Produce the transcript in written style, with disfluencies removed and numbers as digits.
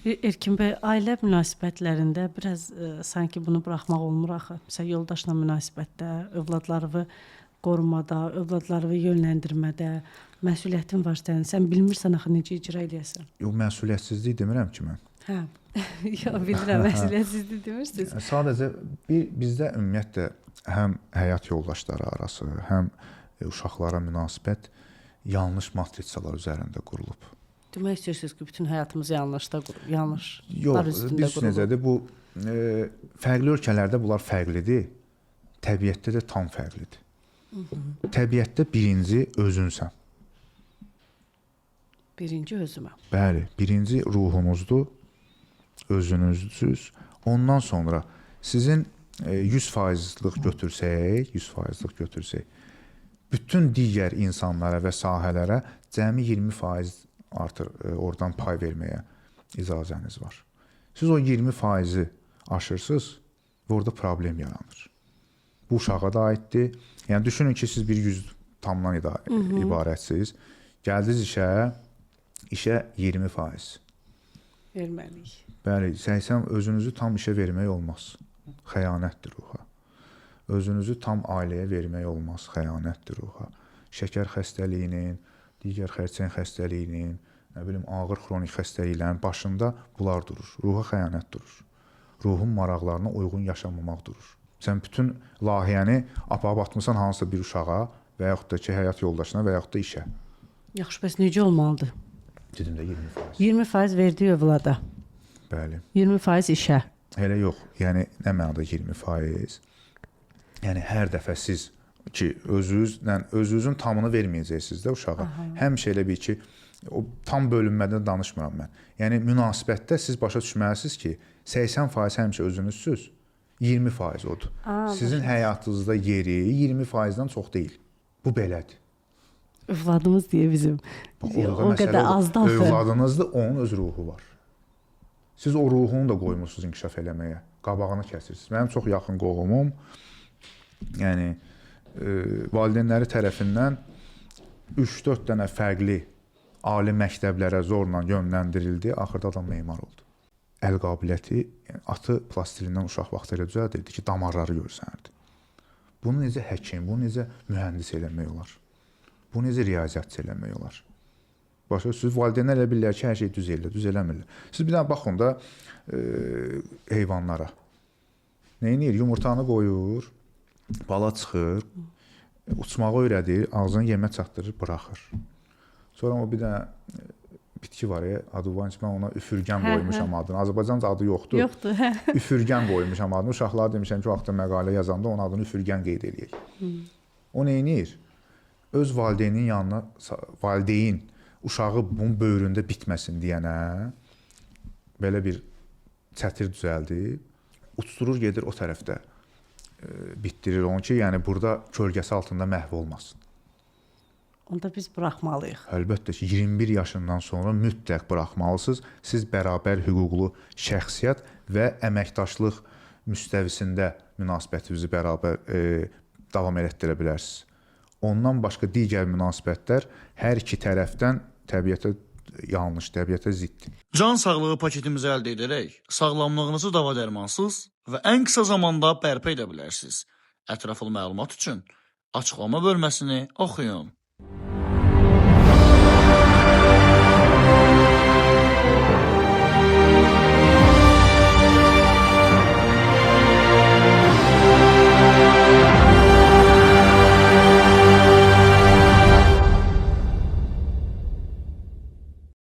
Erkin bəy, ailə münasibətlərində biraz sanki bunu buraxmaq olmur axı. Məsələn, yoldaşla münasibətdə, övladlarını qorumada, övladlarını yönləndirmədə məsuliyyətin var sənin. Sən bilmirsən axı necə icra eləyəsən. Yox, məsuliyyətsizlik demirəm ki mən. Hə. Yox, bilirəm, məsuliyyətsizlik demirsiniz. Sadəcə bir bizdə ümumiyyətlə həm həyat yoldaşları arası, həm uşaqlara münasibət yanlış matrisalar üzərində qurulub. Demək istəyirsiniz ki, bütün həyatımız yanlışda qurulub, yanlışlar Yox, üstündə biz qurulub. necədir bu fərqli ölkələrdə bunlar fərqlidir. Təbiətdə də tam fərqlidir. Təbiətdə birinci özünsən. Birinci özümə. Bəli, birinci ruhunuzdur, özünüzsüz. Ondan sonra sizin 100%lıq götürsək, 100%lıq götürsək, bütün digər insanlara və sahələrə cəmi 20% artır oradan pay verməyə icazəniz var. Siz o 20%-i aşırsınız və orada problem yaranır. Bu uşağa da aiddir. Yəni düşünün ki, siz bir 100 tamdan ibarətsiz. Gəldiniz işə, işə 20%. Verməliyik. Bəli, 80 özünüzü tam işə vermək olmaz. Xəyanətdir ruha. Özünüzü tam ailəyə vermək olmaz, xəyanətdir ruha. Şəkər xəstəliyinin, digər xərçəng xəstəliyinin, nə bilim ağır xronik xəstəliklərin başında bunlar durur. Ruha xəyanət durur. Ruhun maraqlarına uyğun yaşamamaq durur. Sən bütün layihəni aparıb atmısan hansısa bir uşağa və yaxud da ki, həyat yoldaşına və yaxud da işə. Yaxşı, bəs necə olmalıdır? Dedim də 20%. 20% verdiyi övlada, Bəli. 20% işə. Elə yox. Yəni nə mənada 20%? Yəni hər dəfə siz ki özünüzlə özünüzün tamını verməyəcəksiniz də uşağa. Aha. Həmişə elə bil ki, o tam bölünmədən danışmıram mən. Yəni münasibətdə siz başa düşməlisiniz ki, 80% həmişə özünüzsüz, 20% odur. Sizin həyatınızda yeri 20%-dən çox deyil. Bu belədir. Övladımız deyə bizim. Bax, O orada qədər məsələ azdır axı. Övladınızdır, onun öz ruhu var. Siz o ruhunu da qoymursunuz inkişaf eləməyə. Qabağını kəsirsiniz. Mənim çox yaxın qohumum, yəni valideynləri tərəfindən 3-4 dənə fərqli ali məktəblərə zorla yönləndirildi. Axırda adam memar oldu. Əl qabiliyyəti, yəni atı plastilindən uşaq vaxtı elə düzəldirdi ki, damarları görsənirdi. Bunu necə həkim, bunu necə mühəndis eləmək olar? Bunu necə riyaziyyatçı eləmək olar? Başa düşürsünüz? Valideynlər elə bilirlər ki, hər şey düz eləyir, düz eləmirlər. Siz bir dənə baxın da heyvanlara. Nə edir? Yumurtanı qoyur, bala çıxır, uçmağı öyrədir, ağzını yemə çatdırır, buraxır. Sonra o bir dənə bitki var ya, adı var, mən ona üfürgən qoymuşam adını. Azərbaycanca adı yoxdur. Yoxdur, hə. Üfürgən qoymuşam adını. Uşaqlara demişəm ki, o vaxtda məqalə yazanda onun adını üfürgən qeyd eləyək. O nə edir? Öz valideynin yanına, valideyn uşağı bunun böyründə bitməsin deyənə belə bir çətir düzəldib, uçdurur gedir o tərəfdə bitdirir onu ki, yəni burada kölgəsi altında məhv olmasın. Onda biz buraxmalıyıq. Əlbəttə ki, 21 yaşından sonra mütləq buraxmalısınız. Siz bərabər hüquqlu şəxsiyyət və əməkdaşlıq müstəvisində münasibətinizi bərabər davam elətdirə bilərsiniz. Ondan başqa digər münasibətlər hər iki tərəfdən təbiətə yanlış, təbiətə ziddir. Can sağlığı paketimizi əldə edərək sağlamlığınızı dava-dərmansız və ən qısa zamanda bərpa edə bilərsiniz. Ətraflı məlumat üçün açıqlama bölməsini oxuyun.